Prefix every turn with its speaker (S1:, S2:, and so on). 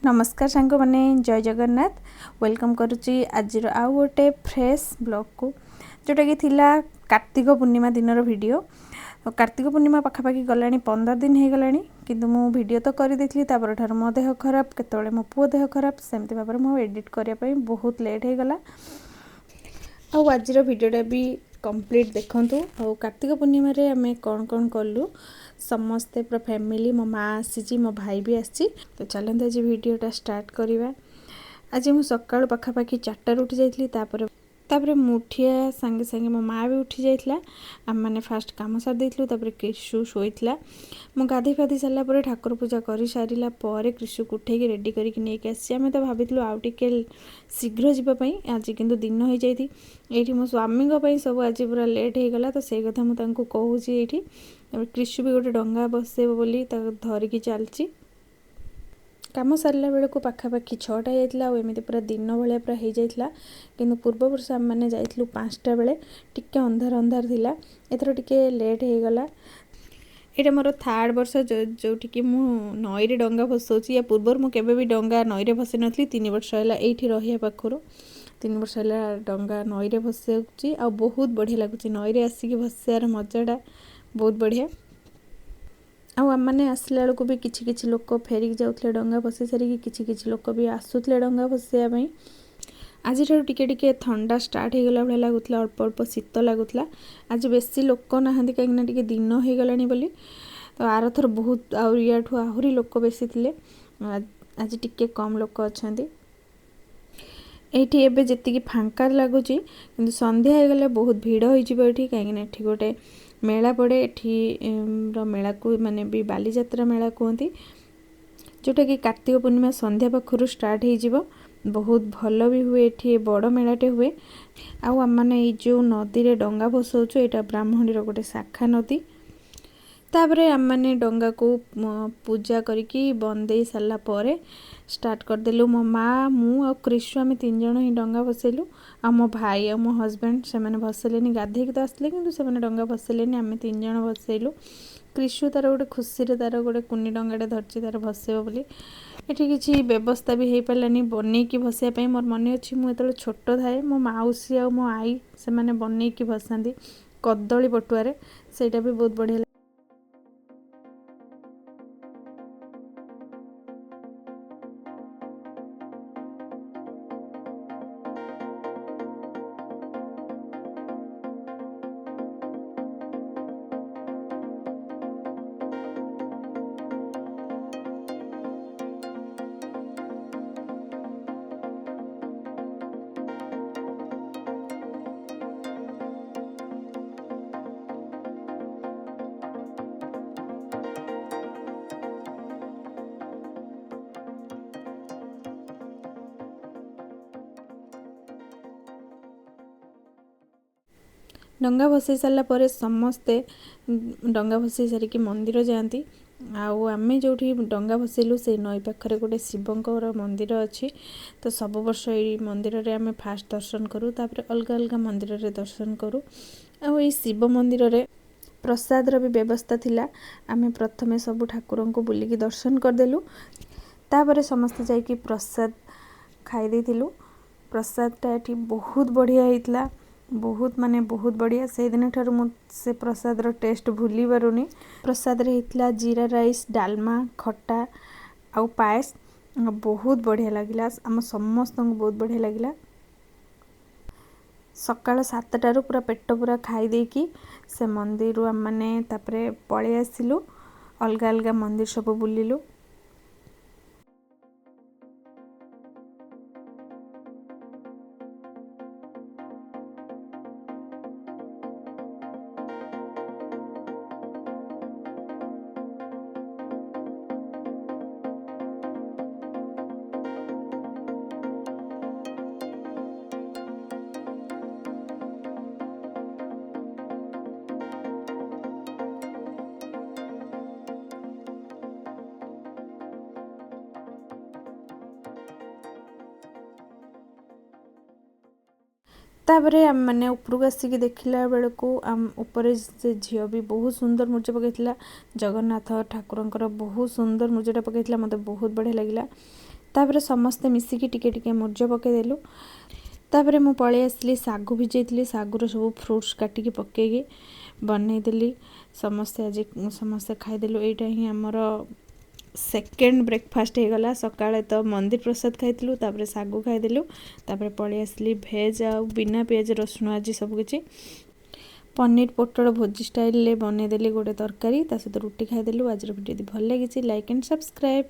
S1: ନମସ୍କାର ସାଙ୍ଗମାନେ, ଜୟ ଜଗନ୍ନାଥ। Welcome କରୁଛି ଆଜିର ଆଉ ଗୋଟେ ଫ୍ରେଶ୍ ବ୍ଲଗ୍କୁ, ଯେଉଁଟାକି ଥିଲା କାର୍ତ୍ତିକ ପୂର୍ଣ୍ଣିମା ଦିନର ଭିଡ଼ିଓ। କାର୍ତ୍ତିକ ପୂର୍ଣ୍ଣିମା ପାଖାପାଖି ଗଲାଣି, 15 ଦିନ ହେଇଗଲାଣି, କିନ୍ତୁ ମୁଁ ଭିଡ଼ିଓ ତ କରିଦେଇଥିଲି। ତାପରଠାରୁ ମୋ ଦେହ ଖରାପ, କେତେବେଳେ ମୋ ପୁଅ ଦେହ ଖରାପ, ସେମିତି ଭାବରେ ମୁଁ ଏଡ଼ିଟ୍ କରିବା ପାଇଁ ବହୁତ ଲେଟ୍ ହେଇଗଲା। ଆଉ ଆଜିର ଭିଡ଼ିଓଟା ବି କମ୍ପ୍ଲିଟ୍ ଦେଖନ୍ତୁ। ଆଉ କାର୍ତ୍ତିକ ପୂର୍ଣ୍ଣିମାରେ ଆମେ କ'ଣ କ'ଣ କଲୁ ସମସ୍ତେ ପୁରା ଫ୍ୟାମିଲି, ମୋ ମା ଆସିଛି, ମୋ ଭାଇ ବି ଆସିଛି। ତ ଚାଲନ୍ତୁ ଆଜି ଭିଡ଼ିଓଟା ଷ୍ଟାର୍ଟ କରିବା। ଆଜି ମୁଁ ସକାଳୁ ପାଖାପାଖି 4ଟାରୁ ଉଠି ଯାଇଥିଲି। ତାପରେ ମୁଁ ଉଠିବା ସାଙ୍ଗେ ସାଙ୍ଗେ ମୋ ମା ବି ଉଠି ଯାଇଥିଲା। ଆମେମାନେ ଫାଷ୍ଟ କାମ ସାରି ଦେଇଥିଲୁ, ତାପରେ କ୍ରିଶୁ ଶୋଇଥିଲା। ମୁଁ ଗାଧୋଇ ଫାଧୋଇ ସାରିଲା ପରେ, ଠାକୁର ପୂଜା କରିସାରିଲା ପରେ କ୍ରିଶୁକୁ ଉଠେଇକି ରେଡ଼ି କରିକି ନେଇକି ଆସିଛି। ଆମେ ତ ଭାବିଥିଲୁ ଆଉ ଟିକେ ଶୀଘ୍ର ଯିବା ପାଇଁ, ଆଜି କିନ୍ତୁ ଦିନ ହେଇଯାଇଛି। ଏଇଠି ମୋ ସ୍ୱାମୀଙ୍କ ପାଇଁ ସବୁ ଆଜି ପୁରା ଲେଟ୍ ହେଇଗଲା, ତ ସେଇ କଥା ମୁଁ ତାଙ୍କୁ କହୁଛି ଏଇଠି। ତାପରେ କ୍ରିଶୁ ବି ଗୋଟେ ଡଙ୍ଗା ବସେଇବ ବୋଲି ତାକୁ ଧରିକି ଚାଲିଛି। କାମ ସାରିଲା ବେଳକୁ ପାଖାପାଖି 6ଟା ହେଇଯାଇଥିଲା, ଆଉ ଏମିତି ପୁରା ଦିନ ଭଳିଆ ପୁରା ହେଇଯାଇଥିଲା। କିନ୍ତୁ ପୂର୍ବ ବର୍ଷ ଆମେମାନେ ଯାଇଥିଲୁ 5ଟା ବେଳେ, ଟିକେ ଅନ୍ଧାର ଅନ୍ଧାର ଥିଲା। ଏଥର ଟିକେ ଲେଟ୍ ହେଇଗଲା। ଏଇଟା ମୋର ଥାର୍ଡ଼ ବର୍ଷ ଯେଉଁଠିକି ମୁଁ ନଈରେ ଡଙ୍ଗା ଭସଉଛି। ୟା ପୂର୍ବରୁ ମୁଁ କେବେ ବି ଡଙ୍ଗା ନଈରେ ଭସେଇ ନଥିଲି। 3 ବର୍ଷ ହେଲା ଏଇଠି ରହିବା ପାଖରୁ, 3 ବର୍ଷ ହେଲା ଡଙ୍ଗା ନଈରେ ଭସଉଛି, ଆଉ ବହୁତ ବଢ଼ିଆ ଲାଗୁଛି। ନଈରେ ଆସିକି ଭସେଇବାର ମଜାଟା ବହୁତ ବଢ଼ିଆ। ଆଉ ଆମମାନେ ଆସିଲା ବେଳକୁ ବି କିଛି କିଛି ଲୋକ ଫେରିକି ଯାଉଥିଲେ ଡଙ୍ଗା ଭସେଇ ସାରିକି, କିଛି କିଛି ଲୋକ ବି ଆସୁଥିଲେ ଡଙ୍ଗା ଭସେଇବା ପାଇଁ। ଆଜିଠାରୁ ଟିକେ ଟିକେ ଥଣ୍ଡା ଷ୍ଟାର୍ଟ ହେଇଗଲା ଭଳିଆ ଲାଗୁଥିଲା, ଅଳ୍ପ ଅଳ୍ପ ଶୀତ ଲାଗୁଥିଲା। ଆଜି ବେଶୀ ଲୋକ ନାହାନ୍ତି, କାହିଁକିନା ଟିକେ ଦିନ ହେଇଗଲାଣି ବୋଲି। ତ ଆରଥର ବହୁତ ଆଉ ୟାଠୁ ଆହୁରି ଲୋକ ବେଶୀ ଥିଲେ, ଆଜି ଟିକେ କମ୍ ଲୋକ ଅଛନ୍ତି। ଏଇଠି ଏବେ ଯେତିକି ଫାଙ୍କା ଲାଗୁଛି, କିନ୍ତୁ ସନ୍ଧ୍ୟା ହେଇଗଲେ ବହୁତ ଭିଡ଼ ହେଇଯିବ ଏଠି, କାହିଁକିନା ଏଠି ଗୋଟେ ମେଳା ପଡ଼େ। ଏଠି ର ମେଳାକୁ ମାନେ ବି ବାଲିଯାତ୍ରା ମେଳା କୁହନ୍ତି, ଯେଉଁଟାକି କାର୍ତ୍ତିକ ପୂର୍ଣ୍ଣିମା ସନ୍ଧ୍ୟା ପାଖରୁ ଷ୍ଟାର୍ଟ ହେଇଯିବ। ବହୁତ ଭଲ ବି ହୁଏ ଏଠି, ବଡ଼ ମେଳାଟେ ହୁଏ। ଆଉ ଆମମାନେ ଏଇ ଯେଉଁ ନଦୀରେ ଡଙ୍ଗା ଭସଉଛୁ, ଏଇଟା ବ୍ରାହ୍ମଣୀର ଗୋଟେ ଶାଖା ନଦୀ। ତାପରେ ଆମମାନେ ଡଙ୍ଗାକୁ ପୂଜା କରିକି ବନ୍ଦେଇ ସାରିଲା ପରେ ଷ୍ଟାର୍ଟ କରିଦେଲୁ। ମୋ ମା, ମୁଁ ଆଉ କ୍ରିଶୁ, ଆମେ 3 ଜଣ ହିଁ ଡଙ୍ଗା ଭସେଇଲୁ। ଆଉ ମୋ ଭାଇ ଆଉ ମୋ ହଜବେଣ୍ଡ ସେମାନେ ଭସେଇଲେନି। ଗାଧେଇକି ତ ଆସିଥିଲେ, କିନ୍ତୁ ସେମାନେ ଡଙ୍ଗା ଭସେଇଲେନି, ଆମେ 3 ଜଣ ଭସେଇଲୁ। କ୍ରିଶୁ ତାର ଗୋଟେ ଖୁସିରେ ତାର ଗୋଟେ କୁନି ଡଙ୍ଗାଟେ ଧରିଛି ତାର ଭସେଇବ ବୋଲି। ଏଠି କିଛି ବ୍ୟବସ୍ଥା ବି ହେଇପାରିଲାନି ବନେଇକି ଭସେଇବା ପାଇଁ। ମୋର ମନେ ଅଛି, ମୁଁ ଯେତେବେଳେ ଛୋଟ ଥାଏ, ମୋ ମାଉସୀ ଆଉ ମୋ ଆଈ ସେମାନେ ବନେଇକି ଭସାନ୍ତି କଦଳୀ ପଟୁଆରେ, ସେଇଟା ବି ବହୁତ ବଢ଼ିଆ। ଡଙ୍ଗା ଭସେଇ ସାରିଲା ପରେ ସମସ୍ତେ ଡଙ୍ଗା ଭସେଇ ସାରିକି ମନ୍ଦିର ଯାଆନ୍ତି। ଆଉ ଆମେ ଯେଉଁଠି ଡଙ୍ଗା ଭସେଇଲୁ, ସେଇ ନଈ ପାଖରେ ଗୋଟେ ଶିବଙ୍କର ମନ୍ଦିର ଅଛି। ତ ସବୁ ବର୍ଷ ଏଇ ମନ୍ଦିରରେ ଆମେ ଫାଷ୍ଟ ଦର୍ଶନ କରୁ, ତାପରେ ଅଲଗା ଅଲଗା ମନ୍ଦିରରେ ଦର୍ଶନ କରୁ। ଆଉ ଏଇ ଶିବ ମନ୍ଦିରରେ ପ୍ରସାଦର ବି ବ୍ୟବସ୍ଥା ଥିଲା। ଆମେ ପ୍ରଥମେ ସବୁ ଠାକୁରଙ୍କୁ ବୁଲିକି ଦର୍ଶନ କରିଦେଲୁ, ତାପରେ ସମସ୍ତେ ଯାଇକି ପ୍ରସାଦ ଖାଇ ଦେଇଥିଲୁ। ପ୍ରସାଦଟା ଏଠି ବହୁତ ବଢ଼ିଆ ହେଇଥିଲା, ବହୁତ ମାନେ ବହୁତ ବଢ଼ିଆ। ସେଇଦିନ ଠାରୁ ମୁଁ ସେ ପ୍ରସାଦର ଟେଷ୍ଟ ଭୁଲି ପାରୁନି। ପ୍ରସାଦରେ ହେଇଥିଲା ଜିରା ରାଇସ୍, ଡାଲମା, ଖଟା ଆଉ ପାଏସ। ବହୁତ ବଢ଼ିଆ ଲାଗିଲା, ଆମ ସମସ୍ତଙ୍କୁ ବହୁତ ବଢ଼ିଆ ଲାଗିଲା। ସକାଳ 7ଟାରୁ ପୁରା ପେଟ ପୁରା ଖାଇ ଦେଇକି ସେ ମନ୍ଦିରରୁ ଆମମାନେ ତାପରେ ପଳେଇ ଆସିଲୁ, ଅଲଗା ଅଲଗା ମନ୍ଦିର ସବୁ ବୁଲିଲୁ। ତାପରେ ଆମେମାନେ ଉପରକୁ ଆସିକି ଦେଖିଲା ବେଳକୁ ଉପରେ ସେ ଝିଅ ବି ବହୁତ ସୁନ୍ଦର ମୁରୁଜ ପକାଇଥିଲା। ଜଗନ୍ନାଥ ଠାକୁରଙ୍କର ବହୁତ ସୁନ୍ଦର ମୁରୁଜଟା ପକାଇଥିଲା, ମୋତେ ବହୁତ ବଢ଼ିଆ ଲାଗିଲା। ତାପରେ ସମସ୍ତେ ମିଶିକି ଟିକେ ଟିକେ ମୁର୍ଜ ପକାଇଦେଲୁ। ତାପରେ ମୁଁ ପଳେଇ ଆସିଲି, ଶାଗୁ ଭିଜେଇଥିଲି, ଶାଗୁର ସବୁ ଫ୍ରୁଟ୍ସ କାଟିକି ପକେଇକି ବନେଇଦେଲି। ସମସ୍ତେ ଆଜି ସମସ୍ତେ ଖାଇଦେଲୁ। ଏଇଟା ହିଁ ଆମର ସେକେଣ୍ଡ ବ୍ରେକଫାଷ୍ଟ ହେଇଗଲା। ସକାଳେ ତ ମନ୍ଦିର ପ୍ରସାଦ ଖାଇଥିଲୁ, ତାପରେ ଶାଗୁ ଖାଇଦେଲୁ। ତାପରେ ପଳେଇ ଆସିଲି ଭେଜ୍ ଆଉ ବିନା ପିଆଜ ରସୁଣ ଆଜି ସବୁକିଛି ପନିର ପୋଟଳ ଭୋଜି ଷ୍ଟାଇଲରେ ବନେଇଦେଲି ଗୋଟେ ତରକାରୀ, ତା ସହିତ ରୁଟି ଖାଇଦେଲୁ। ଆଜିର ଭିଡ଼ିଓ ଯଦି ଭଲ ଲାଗିଛି, ଲାଇକ୍ ଆଣ୍ଡ ସବସ୍କ୍ରାଇବ୍।